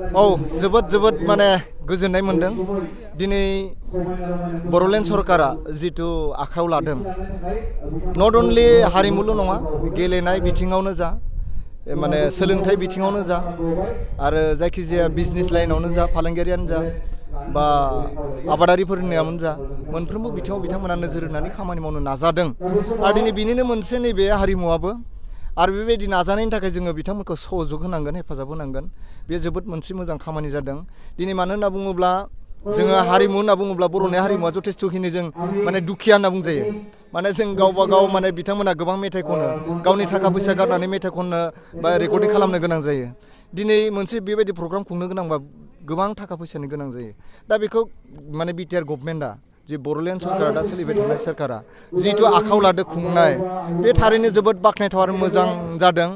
औ जोबोद माने गोजोननाय मोनदों दिनै बर'लेण्ड सरकारा जितु आखायाव लादों नट अनलि हारिमुल' नङा गेलेनाय बिथिङावनो जा माने सोलोंथाइ बिथिङावनो जा आरो जायखिजाया बिजनेस लाइनावनो जा फालांगियारियानो जा बा आबादारिफोरनियावनो जा मोनफ्रोमबो बिथिङाव बिथांमोना नोजोर होनानै खामानि मावनो नाजादों आरो दिनै बिनिनो मोनसे नैबे हारिमुवाबो आरो बेबायदि नाजानायनि थाखाय जोङो बिथांमोनखौ सहयोग होनांगोन हेफाजाब होनांगोन बे जोबोद मोनसे मोजां खामानि जादों दिनै मानो होनना बुङोब्ला जोङो हारिमु होनना बुङोब्ला बर'नि हारिमुवा जथेस्थ'खिनि जों माने दुखिया होनना बुंजायो माने जों गावबा गाव माने बिथांमोना गोबां मेथाइ खनो गावनि थाखा फैसा गारनानै मेथाइ खननो बा रेकर्डिं खालामनो गोनां जायो दिनै मोनसे बेबायदि प्रग्राम खुंनो गोनांबा गोबां थाखा फैसानि गोनां जायो दा बेखौ माने बिटिआर गभर्नमेन्टआ जे बर'लेण्ड सरकारा दा सोलिबाय थानाय सरकारा जिथु आखायाव लादों खुंनाय बे थारैनो जोबोद बाख्नायथाव आरो मोजां जादों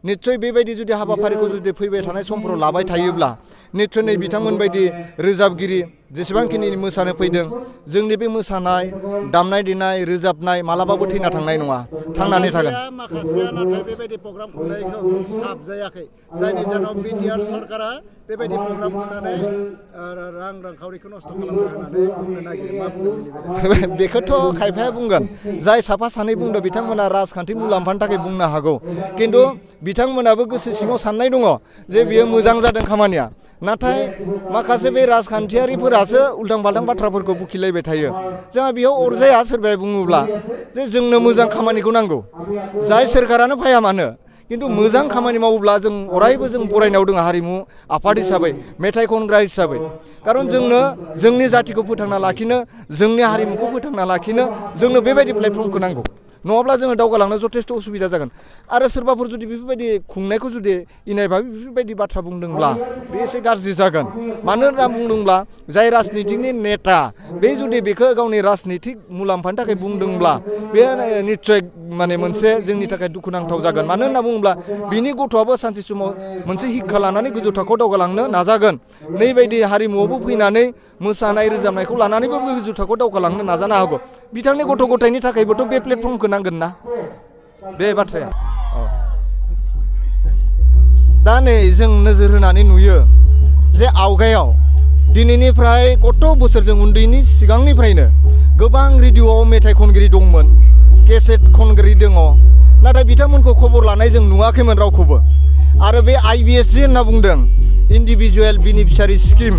निस्सय बेबायदि जुदि हाबाफारिखौ जुदि फैबाय थानाय समफोराव लाबाय थायोब्ला निस्सय नै बिथांमोन बायदि रोजाबगिरि जेसेबांखिनि मोसानो फैदों जोंनि बे मोसानाय दामनाय देनाय रोजाबनाय मालाबाबो थैना थांनाय नङा थांनानै थागोन माखासेया नाथाय बेबायदि प्रग्राम खुंनायखौ साबजायाखै जायनि जाहोनाव बिटिआर सरकारा बेबायदि प्रग्राम खुंनानै रांखावरिखौ नस्थ' खालामनो होननानै बुंनो नागिरो मा बुंनो बेखौथ' खायफाया बुंगोन जाय साफा सानै बुंदों बिथांमोना राजखान्थि मुलाम्फानि थाखाय बुंनो हागौ खिन्थु बिथांमोनाबो गोसो सिङाव साननाय दङ जे बियो मोजां जादों खामानिया नाथाय माखासे बे राजखान्थियारिफोरासो उल्थां फाल्थां बाथ्राफोरखौ बुखिलायबाय थायो जोंहा बेयाव अरजाया सोरबाया बुङोब्ला जे जोंनो मोजां खामानिखौ नांगौ जाय सोरखारानो फैया मानो किन्तु मोजां खामानि मावोब्ला जों अरायबो जों बरायनायाव दङ हारिमु आफाद हिसाबै मेथाइ खनग्रा हिसाबै खारन जोंनो जोंनि जातिखौ फोथांना लाखिनो जोंनि हारिमुखौ फोथांना लाखिनो जोंनो बेबायदि प्लेटफर्मखौ नांगौ नङाब्ला जोङो दावगालांनो जथेस्थ' उसुबिदा जागोन आरो सोरबाफोर जुदि बेफोरबायदि खुंनायखौ जुदि इनायभाबि बेफोरबायदि बाथ्रा बुंदोंब्ला बे एसे गाज्रि जागोन मानो होनना बुंदोंब्ला जाय राजनितिकनि नेता बे जुदि बेखौ गावनि राजनितिक मुलाम्फानि थाखाय बुंदोंब्ला बे निस्सय माने मोनसे जोंनि थाखाय दुखुनांथाव जागोन मानो होनना बुङोब्ला बिनि गथ'आबो सानसे समाव मोनसे हिक्खा लानानै गोजौ थाखोआव दावगालांनो नाजागोन नैबायदि हारिमुआवबो फैनानै मोसानाय रोजाबनायखौ लानानैबो गोजौ थाखोआव दावगालांनो नाजानो हागौ बिथांनि गथ' गथायनि थाखायबोथ' बे प्लेटफर्मखौ नांगोन ना बे बाथ्राया दा नै जों नोजोर होनानै नुयो जे आवगायाव दिनैनिफ्राय कत' बोसोरजों उन्दैनि सिगांनिफ्रायनो गोबां रेडिअ'आव मेथाइ खनगिरि दंमोन केसेट खनगिरि दङ नाथाय बिथांमोनखौ खबर लानाय जों नुवाखैमोन रावखौबो आरो बे IBSC होनना बुंदों इन्डिभिजुवेल बेनिफिसियारि स्किम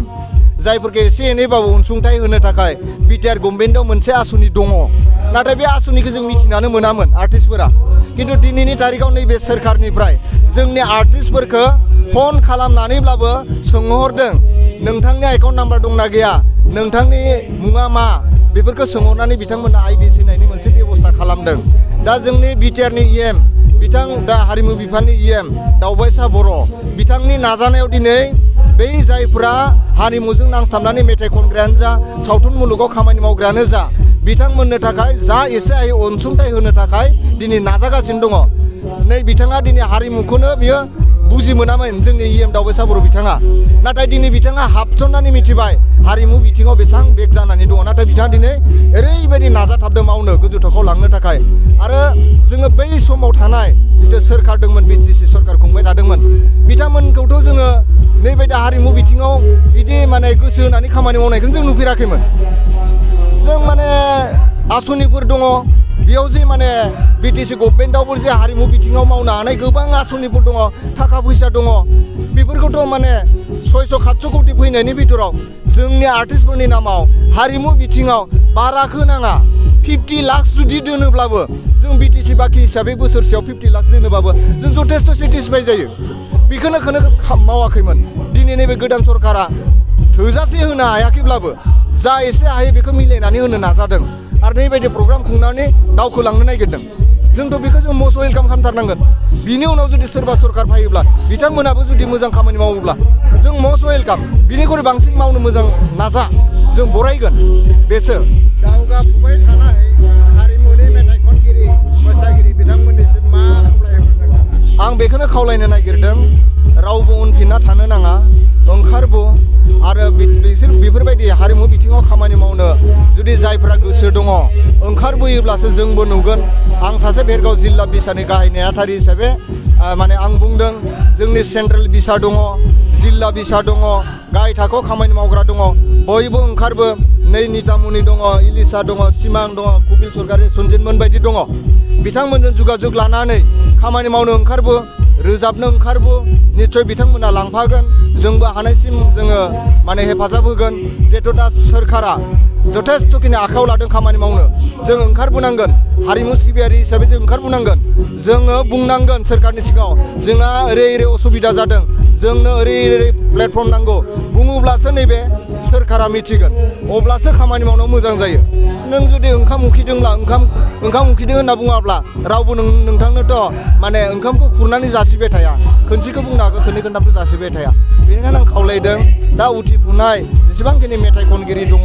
जायफोरखौ एसे एनैबाबो अनसुंथाइ होनो थाखाय बिटिआर गभर्नमेन्टआव मोनसे आसुनि दङ नाथाय बे आसुनिखौ जों मिथिनानै मोनामोन आर्टिस्टफोरा किन्तु दिनैनि तारिखाव नैबे सोरखारनिफ्राय जोंनि आर्टिस्टफोरखौ फन खालामनानैब्लाबो सोंहरदों नोंथांनि एकाउन्ट नाम्बार दंना गैया नोंथांनि मुङा मा बेफोरखौ सोंहरनानै बिथांमोना IBSC होनायनि मोनसे बेबस्था खालामदों दा जोंनि बिटिआरनि EM बिथां दा हारिमु बिफाननि EM दावबायसा बर' बिथांनि नाजानायाव दिनै बै जायफोरा हारिमुजों नांथाबनानै मेथाइ खनग्रायानो जा सावथुन मुलुगाव खामानि मावग्रायानो जा बिथांमोननो थाखाय जा एसे हायो अनसुंथाइ होनो थाखाय दिनै नाजागासिनो दङ नै बिथाङा दिनै हारिमुखौनो बियो बुजि मोनामोन जोंनि EM दावबायसा बर' बिथाङा नाथाय दिनै बिथाङा हाबसननानै मिथिबाय हारिमु बिथिङाव बेसेबां बेक जानानै दङ नाथाय बिथाङा दिनै ओरैबायदि नाजाथाबदों मावनो गोजौ थाखोआव लांनो थाखाय आरो जोङो बै समाव थानाय जिथु सोरखार दंमोन BTC सरखार खुंबाय थादोंमोन बिथांमोनखौथ' जोङो नैबायदि हारिमु बिथिङाव बिदि माने गोसो होनानै खामानि मावनायखौनो जों नुफेराखैमोन जों माने आसनिफोर दङ बेयाव जे माने BTC गभर्नमेन्टआवबो जे हारिमु बिथिङाव मावनो हानाय गोबां आसनिफोर दङ थाखा फैसा दङ बेफोरखौथ' माने 600-700 कोटि फैनायनि बिथोराव जोंनि आर्टिस्टफोरनि नामाव हारिमु बिथिङाव बाराखौ नाङा 50 लाख जुदि दोनोब्लाबो जों BTC बाखि हिसाबै बोसोरसेयाव 50 लाख दोनोब्लाबो जों जथेस्थ' सेटिसफाइ जायो बेखौनो मावाखैमोन दिनै नैबे गोदान सरकारा थोजासे होनो हायाखैब्लाबो जा एसे हायो बेखौ मिलायनानै होनो नाजादों आरो नैबायदि प्रग्राम खुंनानै दावखोलांनो नागिरदों जोंथ' बेखौ जों मस्ट वेलकाम खालामथारनांगोन बिनि उनाव जुदि सोरबा सरकार फैयोब्ला बिथांमोनाबो जुदि मोजां खामानि मावोब्ला जों मस्ट वेलकाम बिनिख्रुइ बांसिन मावनो मोजां नाजा जों बरायगोन बेसो दावगाफुबाय थानाय हारिमुनि मेथाइ खनगिरि मोसागिरि बिथांमोननिसिम मा खावलायहरनो आं बेखौनो खावलायनो नागिरदों रावबो उनफिनना थानो नाङा ओंखारबो आरो बिसोर बेफोरबायदि हारिमु बिथिङाव खामानि मावनो जुदि जायफोरा गोसो दङ ओंखारबोयोब्लासो जोंबो नुगोन आं सासे भेरगाव जिल्ला बिसानि गाहाय नेहाथारि हिसाबै माने आं बुंदों जोंनि सेन्ट्रेल बिसा दङ जिल्ला बिसा दङ गाहाय थाखोआव खामानि मावग्रा दङ बयबो ओंखारबो नै नितामुनि दङ इलिसा दङ सिमां दङ कपिल सरकारि सन्जितमोन बायदि दङ बिथांमोनजों जुगाजुग लानानै खामानि मावनो ओंखारबो रोजाबनो ओंखारबो निस्सय बिथांमोना लांफागोन जोंबो हानायसिम जोङो माने हेफाजाब होगोन जिहेथु दा सोरखारा जथेस्थ'खिनि आखायाव लादों खामानि मावनो जों ओंखारबोनांगोन हारिमु सिबियारि हिसाबै जों ओंखारबोनांगन जोङो बुंनांगोन सोरखारनि सिगाङाव जोंहा ओरै ओरै असुबिदा जादों जोंनो ओरै ओरै प्लेटफर्म नांगौ बुङोब्लासो नैबे सोरखारा मिथिगोन अब्लासो खामानि मावनो मोजां जायो नों जुदि ओंखाम उखैदोंब्ला ओंखाम उखैदों होनना बुङाब्ला रावबो नोंथांनोथ' माने ओंखामखौ खुरनानै जासिबाय थाया खोनसेखौ बुंनो हागौ खोननै खोनथामखौ जासिबाय थाया बेनिखायनो आं खावलायदों दा उथिफुनाय जेसेबांखिनि मेथाइ खनगिरि दङ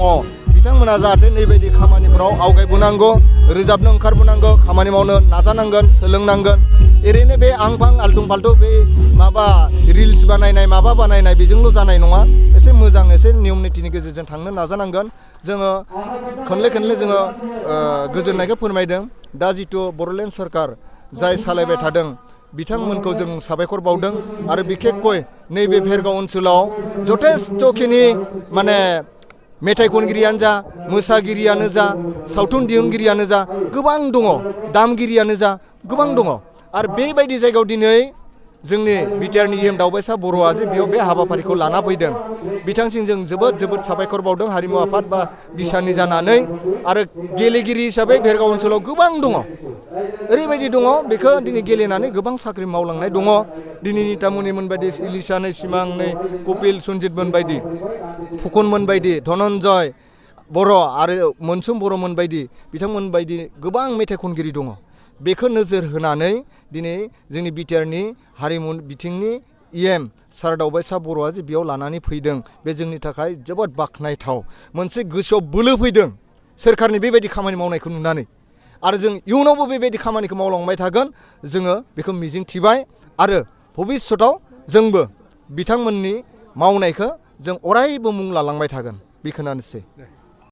बिथांमोना जाहाथे नैबायदि खामानिफोराव आवगायबोनांगौ रोजाबनो ओंखारबोनांगौ खामानि मावनो नाजानांगोन सोलोंनांगोन ओरैनो बे आंफां आल्थुं फाल्थुं बे माबा रिल्स बानायनाय माबा बानायनाय बेजोंल' जानाय नङा एसे मोजां एसे नियम नितिनि गेजेरजों थांनो नाजानांगोन जोङो खनले जोङो गोजोननायखौ फोरमायदों दा जिथु बड'लेण्ड सरकार जाय सालायबाय थादों बिथांमोनखौ जों साबायखर बावदों आरो बिखेखকৈ नैबे भेरगाव ओनसोलाव जथेस्थ'खिनि माने मेथाइ खनगिरियानो जा मोसागिरियानो जा सावथुन दिहुनगिरियानो जा गोबां दङ दामगिरियानो जा गोबां दङ आरो बेबायदि जायगायाव दिनै जोंनि बिटिआरनि इएम दावबायसा बर'आ जे बेयाव बे हाबाफारिखौ लाना फैदों बिथांसिम जों जोबोद साबायखर बावदों हारिमु आफाद बा बिसानि जानानै आरो गेलेगिरि हिसाबै भेरगाव ओनसोलाव गोबां दङ ओरैबायदि दङ बेखौ दिनै गेलेनानै गोबां साख्रि मावलांनाय दङ दिनै नितामुनिमोन बायदि इलिसानै सिमांनै कपिल सन्जितमोन बायदि फुकनमोन बायदि धनन्जय बर' आरो मोनसोम बर'मोन बायदि बिथांमोन बायदि गोबां मेथाइ खनगिरि दङ बेखौ नोजोर होनानै दिनै जोंनि बिटिआरनि हारिमु बिथिंनि इएम सार दावबायसा बर'आ जे बेयाव लानानै फैदों बे जोंनि थाखाय जोबोद बाख्नायथाव मोनसे गोसोआव बोलो फैदों सोरखारनि बेबायदि खामानि मावनायखौ नुनानै आरो जों इयुनावबो बेबायदि खामानिखौ मावलांबाय थागोन जोङो बेखौ मिजिं थिबाय आरो भबिष्यताव जोंबो बिथांमोननि मावनायखौ जों अरायबो मुं लालांबाय थागोन बेखौनोसै